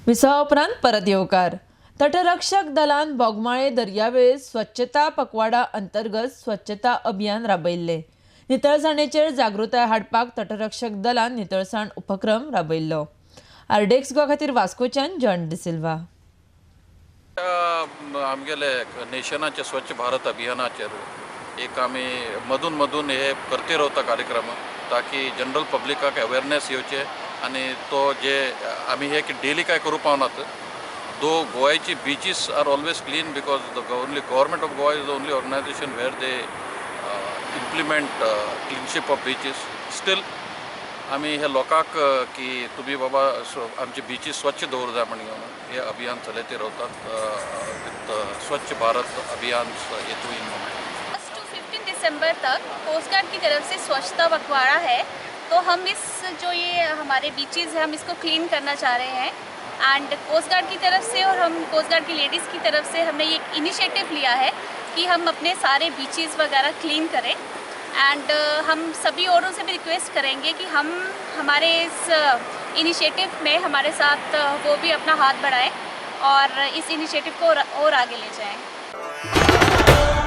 विसवा उपरांत परत येवकार. तटरक्षक दलान बोगमाळे दर्यावेळेर स्वच्छता पखवाडा अंतर्गत स्वच्छता अभियान राबयल्लें. नितळसाणेचेर जागृताय हाडपाक तटरक्षक दलान नितळसाण उपक्रम राबयल्लो. आरडीएक्स गोवा खातीर वास्कोच्यान जॉन डिसिल्वा. आमगेले नेशनाचे स्वच्छ भारत अभियानाचेर एक आमी मदून मदून हे करते रावता कार्यक्रम, ताकी जनरल पब्लिकाक अवेरनेस येवचे आनी तो जे आमी हे डेली काय करूं पावनात. दो गोवाची beaches are always clean because the only Government of Goa is the only organization where they implement cleanship of beaches. Still आमी हे लोकांक की तुमी बाबा आमचे बिचीस स्वच्छ दवर जाय म्हण घेवन हे अभियान चलयत रावतात विथ स्वच्छ भारत अभियान हेतू इन मायंड. 1 टू 15 दिसंबर तक कोस्ट गार्ड की तरफ से स्वच्छता पखवाड़ा है, तो हम इस जो ये हमारे बीचेस हैं, हम इसको क्लीन करना चाह रहे हैं. एंड कोस्ट गार्ड की तरफ से और हम कोस्ट गार्ड की लेडीज़ की तरफ से हमने ये इनिशिएटिव लिया है कि हम अपने सारे बीचेस वगैरह क्लीन करें. एंड हम सभी औरों से भी रिक्वेस्ट करेंगे कि हम हमारे इस इनिशिएटिव में हमारे साथ वो भी अपना हाथ बढ़ाएं और इस इनिशिएटिव को और आगे ले जाएं.